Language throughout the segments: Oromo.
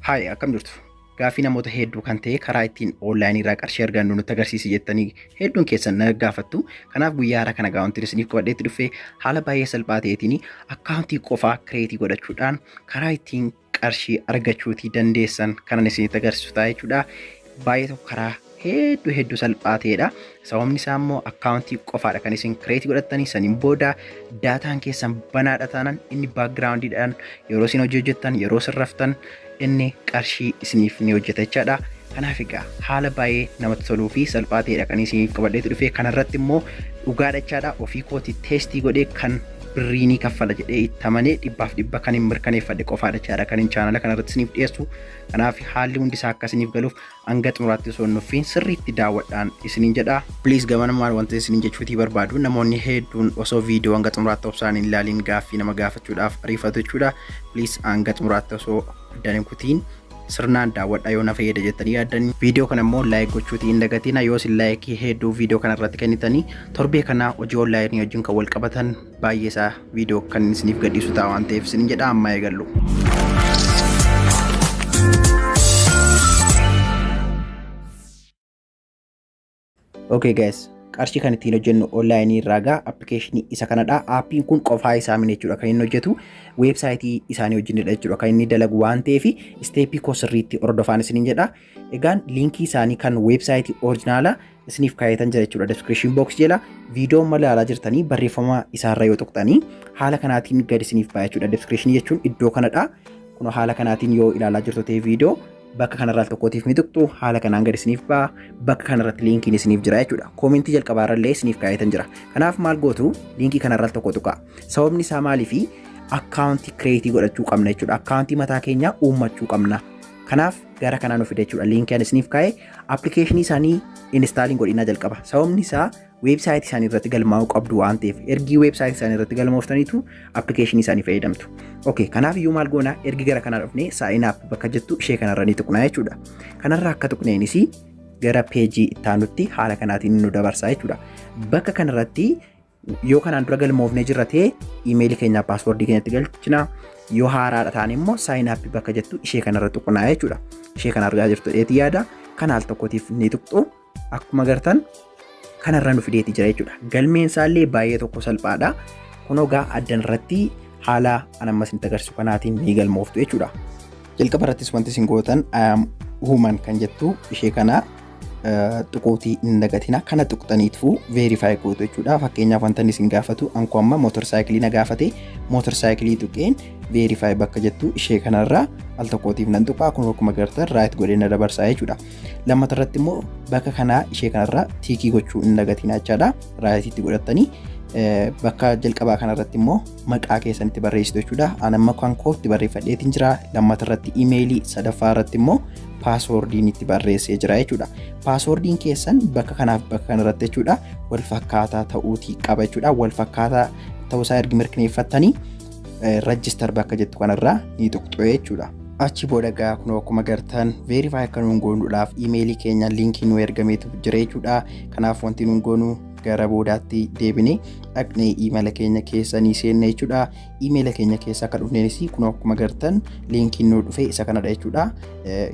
Hi, akkam jirtu? Gaaffii namoota hedduu kan ta'e karaa ittiin onlaayinii irraa qarshii argannu nutti agarsiisi jettanii hedduun keessan na gaafattu. Kanaaf guyyaa haaraa kana wanti isiniif qabadheetti dhufe haala baay'ee salphaa ta'eetiin akkaawuntii qofaa create godhachuudhaan karaa ittiin qarshii argachuutii dandeessan kanan isinitti agarsiisu ta'a jechuudha. Baay'ee tokko karaa hedduu hedduu salphaa ta'edha. Sababni isaa immoo akkaawuntii qofaadha kan isin create godhattanii, saniin booda daataan keessan banaadha taanaan inni backgroundiidhaan yeroo isin hojii hojjettan, yeroo isin raftan inni qarshii isiniif ni hojjeta jechaadha. Kanaaf egaa haala baay'ee namatti toluu fi salphaa ta'edha kan isiniif qabadheetu dhufe. Kanarratti immoo dhugaadha jechaadha. Ofii kooti test godhee kan birrii ni kaffala jedhee itti amanee 100% kan hin mirkaneeffadhe qofaadha jechaadha kan hin chaanala kanarratti isiniif dhiyeessu. Kanaaf haalli hundi isaa akka isiniif galuuf hanga xumuraatti osoo hin nuffiin sirriitti daawwadhaan isiniin jedha. Please, gamanumaan wanta isiniin jechuutii barbaadu, namoonni hedduun osoo viidiyoo hanga xumuraatti obsaan hin ilaaliin gaaffii nama gaafachuudhaaf ariifatu jechuudha. Please, hanga xumuraatti osoo addaan hin kutiin sirnaan daawwadhaa yoo na fayyada jettanii yaaddanii. Viidiyoo kana immoo like gochuutii hin dagatina. Yoo isin like hedduu viidiyoo kana irratti kennitanii, torbee kana hojii onlaayinii wajjin kan wal qabatan baay'ee isaa viidiyoo kan isiniif gadhiisu ta'a waan ta'eef isiniin jedha. Amma eegallu. Okay guys, qarshii kan ittiin hojjennu onlaayinii irraa gaa appilikeeshinii isa kanadha. Aappiin kun qofaa isaa miti jechuudha kan inni hojjetu, weebsaayitii isaanii wajjinidha jechuudha kan inni dalagu waan ta'eef step koo sirriitti hordofaan isiniin jedha. Egaan liinkii isaanii kan weebsaayitii original isiniif kaayyatan jira jechuudha description box jala. Viidiyoo amma ilaalaa jirtanii barreeffama isaarra yoo tuqxanii haala kanaatiin gadi isiniif ba'a jechuudha. Description jechuun iddoo kanadha. Kun haala kanaatiin yoo ilaalaa jirtu ta'e viidiyoo bakka kanarraa tokkootiif ni tuqxu, haala kanaan gadi isiniif ba'a. Bakka kanarratti liinkiin isiniif jira jechuudha. Koomentii jalqabaarrallee isiniif kaayyatan jira. Kanaaf maal gootu? Liinkii kanarraa tokko tuqaa. Sababni isaa maaliifi? Akkaawuntii create godhachuu qabna jechuudha. Akkaawuntii mataa keenyaa uummachuu qabna. Kanaaf gara kanaa nu fida jechuudha. Liinkii ani isiniif kaa'e appilikeeshinii isaanii install hin godhinaa jalqaba. Sababni isaa weebsaayitii isaanii irratti galmaa'uu qabdu waan ta'eef, ergii weebsaayitii isaanii irratti galmooftaniitu appilikeeshinii isaanii fayyadamtu. Okay, kanaaf iyyuu maal goona? Ergi gara kanaa dhufnee sign up bakka jettu ishee kanarra ni tuqnaa jechuudha. Kanarra akka tuqneenis gara peejii ittaanutti haala kanaatiin nu dabarsaa jechuudha. Bakka kanarratti yoo kanaan dura galmoofnee jirra ta'e iimeelii keenyaa paaswoordii keenyatti galchina. Yoo haaraadha ta'an immoo sign up bakka jettu ishee kanarra tuqnaa jechuudha. Ishee kana argaa jirtu dheetii yaada. Kana al tokkootiif ni tuqxu. Akkuma gartan kanarra nu fideeti jira jechuudha. Galmeen isaallee baay'ee tokko salphaadha. Kunoo gaa addan irratti haala an amma isinitti agarsiisu kanaatiin ni galmooftu jechuudha. Jalqaba irrattis wanti isin gootan "I am human" kan jettu ishee kana tuquutii hin dagatina. Kana tuqxaniitu verify gootu jechuudha. Fakkeenyaaf wanta inni isin gaafatu ankoo amma mootorsaayikilii na gaafate, mootorsaayikilii tuqeen verify bakka jettu ishee kanarra al tokkootiif nan tuqaa. Kun akkuma agartan right godhee na dabarsaa jechuudha. Lammata irratti immoo bakka kanaa ishee kanarra tick gochuu hin dagatina jechaadha. Rightiitti godhattanii bakka jalqabaa kanarratti immoo maqaa keessanitti barreessitu jechuudha. An amma kan kootti barreeffadheetiin jira. Lammata irratti imeelii, sadaffaa irratti immoo paaswoordiin itti barreessee jira jechuudha. Paaswoordiin keessan bakka kanaaf bakka kanarratti jechuudha wal fakkaataa ta'uutii qaba jechuudha. Wal fakkaataa ta'uusaa ergi mirkaneeffattanii register bakka jettu kanarraa ni tuqxu jechuudha. Achi booda gaa kunoo akkuma gartan verify akka nuun goonuudhaaf iimeelii keenya liinkii nu ergameetu jira jechuudha. Kanaaf wanti nuun goonu gara boodaatti deebinee dhaqnee iimeela keenya keessa ni seenne jechuudha. Iimeela keenya keessa akka dhufneenis kunoo akkuma gartan liinkiin nu dhufe isa kanadha jechuudha.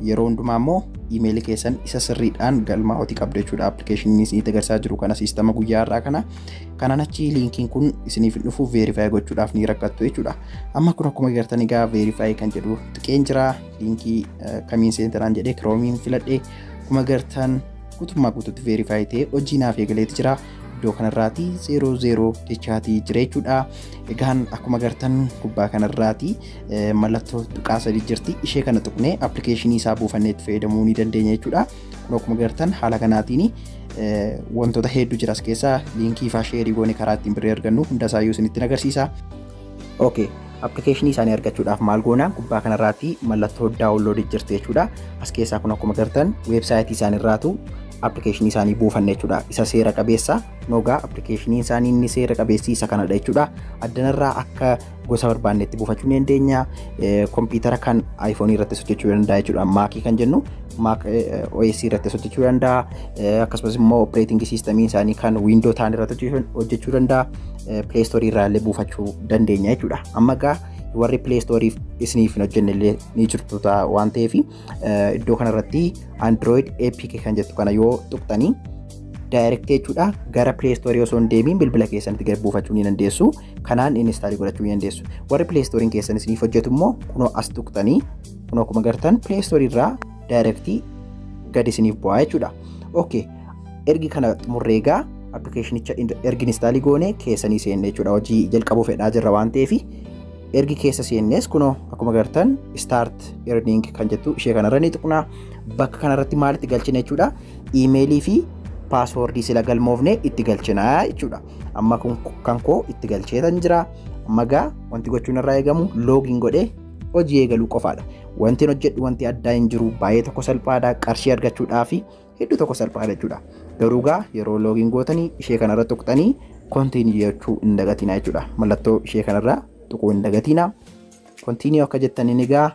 Yeroo hundumaa immoo iimeelii keessan isa sirriidhaan galmaa'uutii qabdu jechuudha. Appilikeeshiniin isinitti agarsiisaa jiru kana siistama guyyaa har'aa kana. Kanaan achi liinkiin kun isiniif hin dhufu, verify gochuudhaaf ni rakkattu jechuudha. Amma kun akkuma agartan egaa verify kan jedhu tuqeen jira. Liinkii kamiin seentanaan jedhee Chromeiin filadhee akkuma agartan guutummaa guutuutti verify ta'ee hojii naaf eegaleeti jira. Iddoo kanarraati 00 jechaatii jira jechuudha. Egaan akkuma agartan gubbaa kanarraati mallattoo tuqaa sadii jirti. Ishee kana tuqnee appilikeeshinii isaa buufannee itti fayyadamuu ni dandeenya jechuudha. Kun akkuma agartan haala kanaatiin wantoota hedduu jira as keessaa, liinkii faa share goone karaa ittiin birrii argannu hunda isaayyuu isinitti agarsiisa. Okay. Appilikeeshinii isaanii argachuudhaaf maal goona? Gubbaa kanarraatti mallattoo download jirti jechuudha. As keessaa kun akkuma agartan weebsaayitii isaaniirraatu appilikeeshinii isaanii buufanne jechuudha. Isa seera qabeessa nogaa appilikeeshinii isaanii inni seera qabeessi isa kanadha jechuudha. Addanarraa akka gosa barbaannetti buufachuu ni dandeenya. Kompiitara kan iPhone irrattis hojjechuu danda'a jechuudha. Mac kan jennu Mac OS irrattis hojjechuu danda'a. Akkasumas immoo operating system isaanii kan Windows ta'an irratti hojjechuu danda'a. Play Store irraa illee buufachuu dandeenya jechuudha. Amma egaa Warri Play Store isiniif hin hojjenne illee ni jirtu ta'a waan ta'eef, iddoo kanarratti Android APK kan jettu kana yoo tuqxanii, direct jechuudha, gara Play Store osoo hin deemiin bilbila keessanitti gad buufachuu ni dandeessu. Kanaan install godhachuu ni dandeessu. Warri Play Store keessan isiniif hojjetu immoo kunoo as tuqxanii, kunoo akkuma gartan Play Store irraa direct gad isiniif bu'aa jechuudha. Okay. Ergi kana xumurree egaa, appilikeeshinicha ergi install goone keessanii seenne jechuudha. Hojii jalqabuu fedhaa jirra waan ta'eef, ergi keessa seennes kunoo akkuma gartan "start earning" kan jettu ishee kanarra ni tuqnaa. Bakka kanarratti maalitti galchina jechuudha? Iimeelii fi paaswoordii sila galmoofne itti galchinaa jechuudha. Amma kun kan koo itti galcheetan jira. Amma gaa wanti gochuun irraa eegamu login godhee hojii eegaluu qofaadha. Wanti hojjedhu wanti addaa hin jiru, baay'ee tokko salphaadha. Qarshii argachuudhaa fi hedduu tokko salphaadha jechuudha. Garuu gaa yeroo login gootanii ishee kanarra tuqxanii continue jechuu hin dagatinaa jechuudha. Mallattoo ishee kanarra tuquu hin dagatinaa. Continue akka jettaniin egaa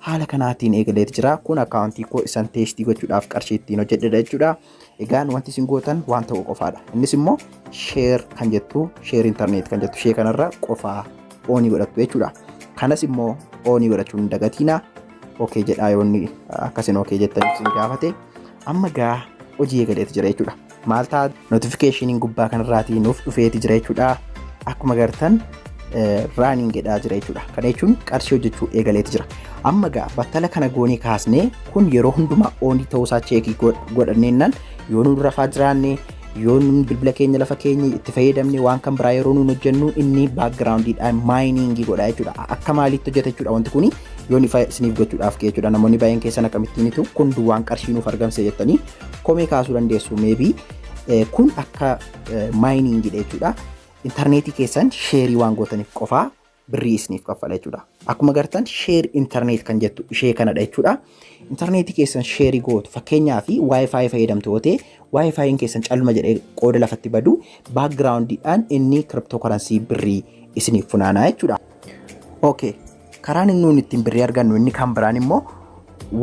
haala kanaatiin eegaleet jira. Kun akkaawuntii koo isan test gochuudhaaf qarshii ittiin hojjedhedha jechuudha. Egaan wanti isin gootan waan ta'u qofaadha. Innis immoo share kan jettu, share internet kan jettu ishee kanarra qofaa on godhattu jechuudha. Kanas immoo on godhachuu hin dagatinaa. Okay jedhaa yoo inni akkasin okay jettan isin gaafate. Amma gaa hojii eegaleet jira jechuudha. Maal ta'a? Notificationiin gubbaa kanarraatii nuuf dhufeeti jira jechuudha. Akkuma gartan running jedhaa jira jechuudha. Kana jechuun qarshii hojjechuu eegaleeti jira. Amma gaa battala kana goonee kaasnee, kun yeroo hundumaa on ta'uusaa check godhanneennaan, yoo nu rafaa jiraanne, yoo nun bilbila keenya lafa keenya itti fayyadamne, waan kan biraa yeroo nun hojjennu, inni backgroundiidhaan mining godha jechuudha. Akka maaliitti hojjeta jechuudha wanti kuni, yoo ifa isiniif gochuudhaaf jechuudha. Namoonni baay'een keessan akkamittiinitu kun duwwaan qarshii nuuf argamse jettanii komee kaasuu dandeessu. Maybe kun akka miningiidha jechuudha. Intarneetii keessan share waan gootaniif qofaa birrii isiniif kaffala jechuudha. Akkuma gartan share internet kan jettu ishee kanadha jechuudha. Intarneetii keessan share gootu, fakkeenyaa fi WiFi fayyadamtu yoo ta'e, WiFiin keessan calluma jedhee qooda lafatti badu, backgroundiidhaan inni cryptocurrency birrii isiniif funaanaa jechuudha. Okay. Karaan inni nuti ittiin birrii argannu inni kan biraan immoo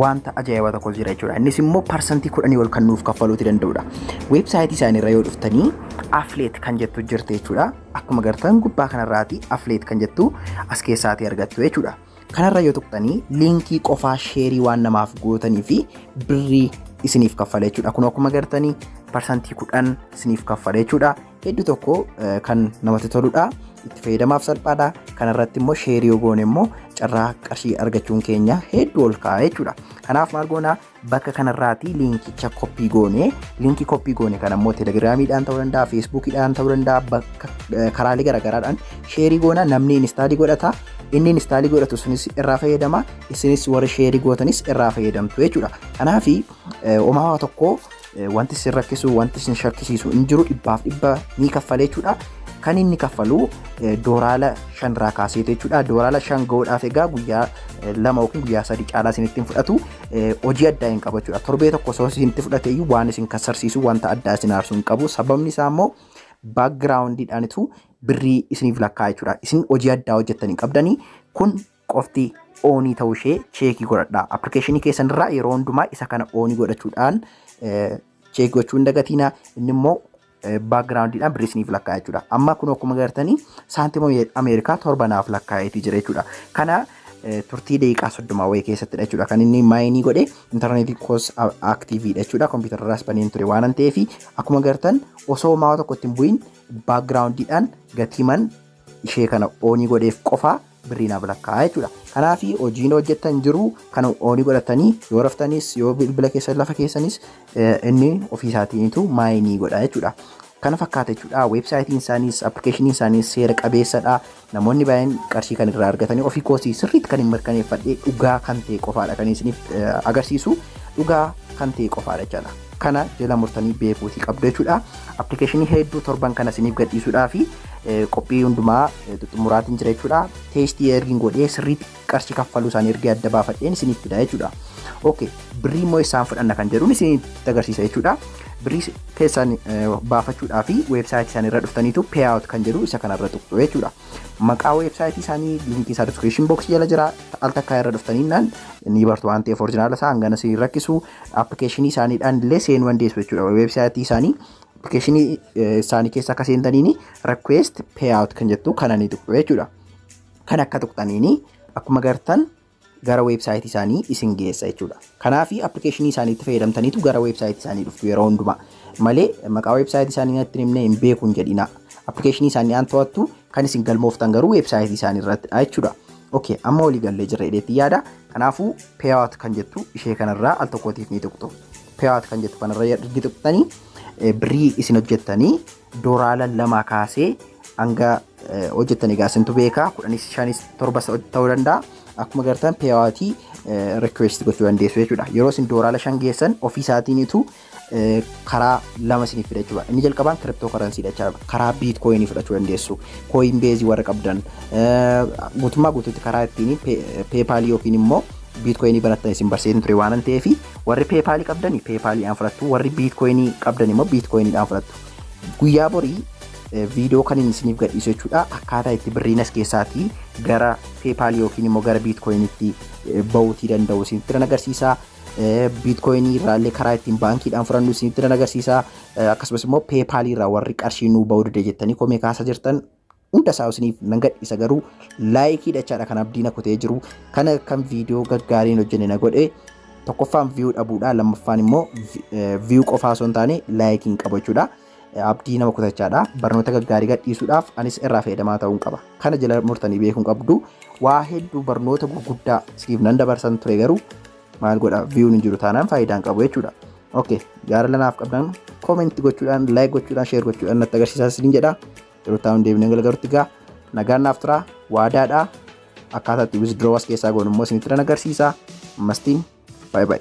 wanta ajaa'ibaa tokko jira jechuudha. Innis immoo 10% ol kan nuuf kaffaluuti danda'udha. Weebsaayitii isaanii irra yoo dhuftanii affiliate kan jettu jirti jechuudha. Akkuma gartan gubbaa kanarraati affiliate kan jettu as keessaatii argattu jechuudha. Kanarra yoo tuqxanii, liinkii qofaa share waan namaaf gootanii fi birrii isiniif kaffala jechuudha. Kun akkuma gartanii 10% isiniif kaffala jechuudha. Hedduu tokko kan namatti toludha. Itti fayyadamaaf salphaadha. Kanarratti immoo share yoo goone immoo carraa qarshii argachuun keenya hedduu ol ka'a jechuudha. Kanaaf maal goonaa? Bakka kanarraati liinkicha copy goone, liinkii copy goone kana immoo telegiraamiidhaan ta'uu danda'a, feesbuukiidhaan ta'uu danda'a, bakka karaalee garaagaraadhaan share goona. Namni install godhata. Inni install godhatu sunis irraa fayyadama. Isinis warri share gootanis irraa fayyadamtu jechuudha. Kanaaf homaa tokko wanti isin rakkisu, wanti isin shakkisiisu hin jiru, 100% ni kaffala jechuudha. Kan inni kaffalu $5rraa kaaseetu jechuudha. $5 gahuudhaaf egaa guyyaa 2 yookiin guyyaa 3 caalaa isinitti hin fudhatu. Hojii addaa hin qabu jechuudha. Torbee tokko osoo isinitti fudhate iyyuu waan isin kassarsiisu, wanta addaa isin aarsu hin qabu. Sababni isaa immoo backgroundiidhaanitu birrii isiniif lakkaa'a jechuudha. Isin hojii addaa hojjettan hin qabdanii, kun qofti on ta'uu ishee check godhadha. Appilikeeshinii keessan irraa yeroo hundumaa isa kana on godhachuudhaan check gochuu hin dagatinaa. Inni immoo backgroundiidhaan birrii isiniif lakkaa'a jechuudha. Amma kun akkuma agartanii saantima Ameerikaa 7 naaf lakkaa'eetii jira jechuudha. Kana turtii daqiiqaa 30 wayii keessattidha jechuudha. Kan inni mine godhe intarneetii koos activeiidha jechuudha. Kompiitararraas baneen ture waan ta'eef, akkuma agartan osoo maa tokko ittiin bu'iin backgroundiidhaan gatiiman ishee kana on godheef qofaa birrii naaf lakkaa'a jechuudha. Kanaaf hojiin hojjettan jiru kana on godhatanii yoo raftanis, yoo bilbila keessan lafa keessanis, inni ofiisaatiinitu mine godha jechuudha. Kana fakkaata jechuudha. Weebsaayitiin isaaniis appilikeeshiniin isaaniis seera qabeessadha. Namoonni baay'een qarshii kan irraa argatanii, ofii koosii sirriitti kan hin mirkaneeffadhee dhugaa kan ta'e qofaadha kan isiniif agarsiisu, dhugaa kan ta'e qofaadha jechuudha. Kana jala murtanii beekuutii qabdu jechuudha. Appilikeeshinii hedduu torban kana isiniif gadhiisuudhaa fi qophii hundumaa xumuraatiin jira jechuudha. Test ergiin godhee sirriitti qarshii kaffaluu isaanii ergee adda baafadheen isiniif fida jechuudha. Okay, birrii immoo isaan fudhanna kan jedhuun isinitti agarsiisa jechuudha. Birrii keessan baafachuudhaa fi weebsaayitii isaanii irra dhuftaniitu payout kan jedhu isa kanarra tuqxu jechuudha. Maqaa weebsaayitii isaanii liinkii isaa description box jala jira. Al takkaa irra dhuftaniinnaan ni bartu waan ta'eef, original isaa hangana isin rakkisu. Appilikeeshinii isaaniidhaan illee seenuu dandeessu jechuudha. Weebsaayitii isaanii appilikeeshinii isaanii keessa akka seentaniini request payout kan jettu kana ni tuqxu jechuudha. Kan akka tuqxaniini akkuma gartan gara weebsaayitii isaanii isin geessa jechuudha. Kanaaf appilikeeshinii isaaniitti fayyadamtaniitu gara weebsaayitii isaanii dhuftu yeroo hundumaa malee maqaa weebsaayitii isaanii natti himnee hin beeku hin jedhina. Appilikeeshinii isaanii aan to'attu, kan isin galmooftan garuu weebsaayitii isaanii irrattidha jechuudha. Okay, amma walii gallee jirra jedheetti yaada. Kanaafuu payout kan jettu ishee kanarraa al tokkootiif ni tuqxu. Payout kan jettu kanarra ergi tuqxanii, birrii isin hojjettanii $2 kaasee hanga hojjettanii gaasintu beekaa, 10s, 5s, 7s ta'uu danda'a. Akkuma gartan payoutii request gochuu dandeessu jechuudha. Yeroo isin $5 geessan ofii isaatiinitu karaa lama isiniif fida jechuudha. Inni jalqabaan crypto currencydha jechuudha. Karaa Bitcoinii fudhachuu dandeessu. Coinbaseii warra qabdan guutummaa guutuutti karaa ittiin PayPalii yookiin immoo Bitcoinii banattan isin barsiisan ture waan ta'eef, warri PayPalii qabdan PayPaliidhaan fudhattu, warri Bitcoinii qabdan immoo Bitcoiniidhaan fudhattu. Guyyaa borii viidiyoo kan inni isiniif gadhiisu jechuudha. Akkaataa itti birriin as keessaatii gara PayPalii yookiin immoo gara Bitcoiniitti bahuutii danda'u isinitti nan agarsiisa. Bitcoinii irraallee karaa ittiin baankiidhaan fudhannu isinitti nan agarsiisa. Akkasumas immoo PayPalii irraa warri qarshii nuu bahuu dide jettanii komee kaasaa jirtan hunda isaa isiniif nan gadhiisa, garuu likeii jechaadha kan abdii na kutee jiru. Kana kan viidiyoo gaggaariin hojjenne na godhe tokkoffaan view dhabuudha, lammaffaan immoo view qofaa osoo hin taane likeiin qabu jechuudha. Abdii nama kutachaadha. Barnoota gaggaarii gadhiisuudhaaf anis irraa fayyadamaa ta'uun qaba. Kana jala murtanii beekuun qabdu. Waa hedduu barnoota gurguddaa isiniif nan dabarsan ture, garuu maal godha, viewun hin jiru taanaan faayidaan qabu jechuudha. Okay, jaalala naaf qabdan commentii gochuudhaan, like gochuudhaan, share gochuudhaan natti agarsiisaa isiniin jedha. Yeroo taa'uun deebinee galgarutti gaa nagaan naaf tura, waadaadha. Akkaataa itti withdraw as keessaa goonu immoo isinitti nan agarsiisa. Ammastiin bye bye.